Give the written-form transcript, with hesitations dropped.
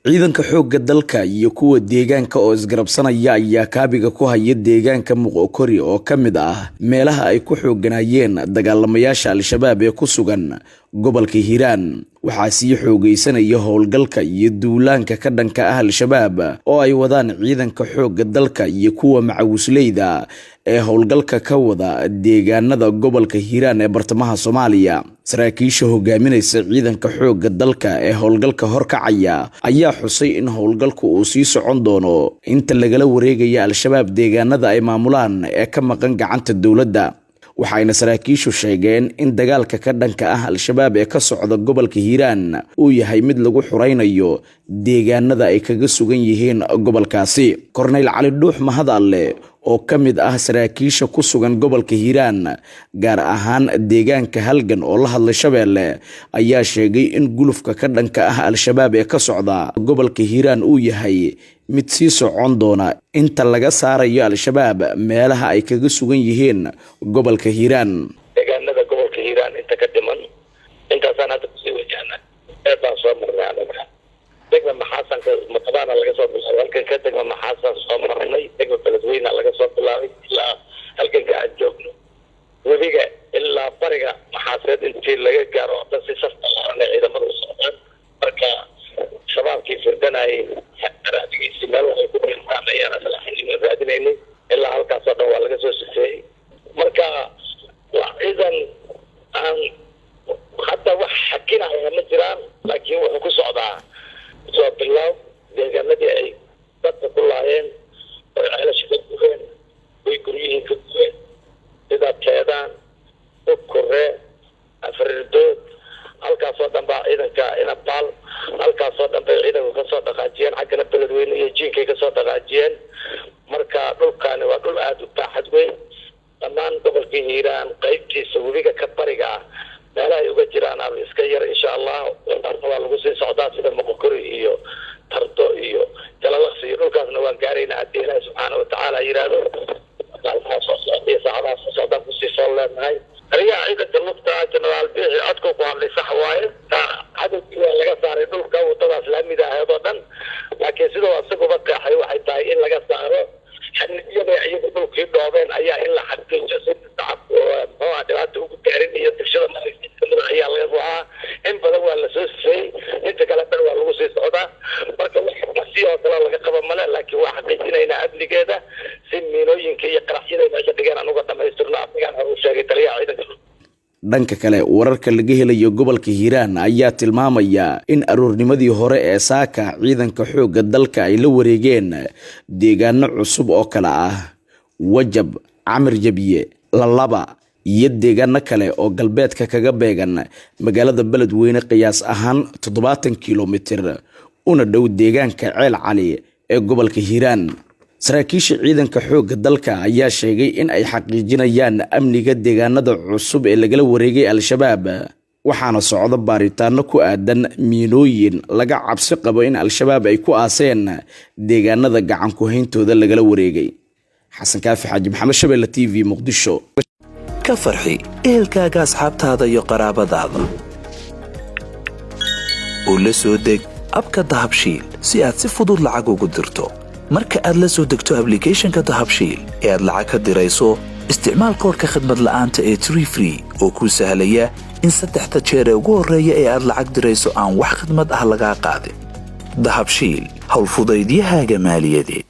Ciidanka xoogga dalka iyo kuwa deegaanka oo isgarabsanaya ayaa kaabiga ku haya deegaanka Muqokori oo ka mid ah meelaha ay ku xoogganayeen dagaalamayaasha Al-Shabaab ee ku sugan gobolka Hiiraan. Waxaa sii xoogaysanaya howlgalka iyo duulaanka ka dhanka ah Al-Shabaab oo ay wadaan ciidanka xoogga dalka iyo kuwa macawisleyda ee howlgalka ka wada deegaanada gobolka Hiiraan ee bartamaha Soomaaliya. Saraakiisha hogaaminaysa ciidanka xoogga dalka ee howlgalka horkacaya ayaa xusay in howlgalku uu sii socon doono inta lagala wareegaya Al-Shabaab deegaanada ay maamulaan ee ka maqan gacanta dowladda. Waxayna saraakiishu sheegeen in dagaalka ka dhanka ah Al-Shabaab ee ka socda gobolka Hiiraan uu yahay mid lagu xuraynayo deegaanada ay kaga sugan yihiin gobolkaasi. Korneyl Cali Dhuux Mahadalle oo ka mid ah saraakiisha ku sugan gobolka Hiiraan, gaar ahaan deegaanka Halgan, oo la hadlay Shabeelle, ayaa sheegay in gulufka ka dhanka ah Al-Shabaab ee ka socda gobolka Hiiraan uu yahay mid sii socon doona inta laga saarayo Al-Shabaab meelaha ay kaga sugan yihiin gobolka Hiiraan. Deegaanada gobolka Hiiraan inta ka dhiman intaasaan hadda kusii wajahna. Baan soo marnay anaga degma Maxaasanka Matabaana laga soo bilaabay, halkan ka degma Maxaasan soo marnay, degma Beledweyna laga soo bilaabay ilaa halkanka aan joogno, webiga ilaa bariga Maxaaseed intii laga gaaro oo dhan si saf ballaaran ay ciidamada u socdaan. Marka Shabaabkii firdanayay raadigiisii meel waxay ku dhintaan ayaan aslaxinimo raadinaynay, ilaa halkaasoo dhan waa laga soo sifeeyey. Marka waa ciidan aan hadda wax xakinaya ma jiraan, laakiin wuxuu ku socdaa soo bilow deegaanadii ay dadka ku laayeen, oy ceelasha ka gubeen, oy guryihii ka gubeen, sida Teedaan, Ukuree, Afrirdood, halkaasoo dhan baa ciidanka Inabaal, halkaasoo dhan bay ciidanku kasoo dhaqaajiyeen. Xaggana Beledweyne iyo Jiinkay kasoo dhaqaajiyeen. Marka dhulkaani waa dhul aada u baaxad weyn. Dhammaan gobolkii Hiiraan qaybtiisa webiga ka bariga ah meelahay uga jiraan aba iska yar. Insha Allah waa lagu sii socdaa, sida Moqokori iyo Tardo iyo Jalalaqsi iyo dhulkaasna waan gaaraynaa haddii Ilaahi subxaana watacaala yidhaahdo. Maalmaha soo socda iyo saacadaha soo socdaan kusii soo leenahay. Taliyaha ciidanka lugta, Jenaraal Biixi, codku ku hadlay sax waaye. Cadowgii waa laga saaray dhulka wadadaas laamida ahayd oo dhan, laakiin sidoo isaguba qeexay waxay tahay in laga saaro xaniyada iyagu dhulkii dhoobeen ayaa in la xaqiijo si shacabku muxuu ah dhibaata ugu gaarin iyo bulshada kamida ayaa laga wahaa. In badan waa lasoo sifeeyey, inta kale dhan waa lagu sii socdaa. Marka wax si oo kale laga qaba male, laakiin waa xaqiijinaynaa amnigeeda si miinooyinka iyo qaraxyada meesha dhigeen aan uga dhamaystirno, asagaan hore u sheegay taliyaha ciidanka. Dhanka kale, wararka laga helayo gobolka Hiiraan ayaa tilmaamaya in aroornimadii hore ee saaka ciidanka xoogga dalka ay la wareegeen deegaano cusub oo kale ah Wajab, Camir Jabiye, Lalaba iyo deegaano kale oo galbeedka kaga beegan magaalada Beledweyne, qiyaas ahaan 70 kilomitir, una dhow deegaanka Ceel Cali ee gobolka Hiiraan. Saraakiisha ciidanka xoogga dalka ayaa sheegay in ay xaqiijinayaan amniga deegaanada cusub ee lagala wareegay Al-Shabaab, waxaana socda baaritaano ku aadan miinooyin laga cabsi qabo in Al-Shabaab ay ku aaseen deegaanada gacan ku-hayntooda lagala wareegay. Xasan Kaafi Xaaji Maxamed, Shabeelle TV, Muqdisho. Ka farxi ehelkaaga, asxaabtaada iyo qaraabadaada oo la soo deg app-ka Dahabshiil si aad si fudud lacag ugu dirto. Marka aad la soo degto application-ka Dahabshiil ee aad lacag ka dirayso, isticmaal koodhka khadmad la'aanta ee Tree Free oo kuu sahlaya in saddexda jeer ee ugu horreeya ee aad lacag dirayso aan wax khidmad ah lagaa qaadin. Dahabshiil, howlfudaydiyahaaga maaliyadeed.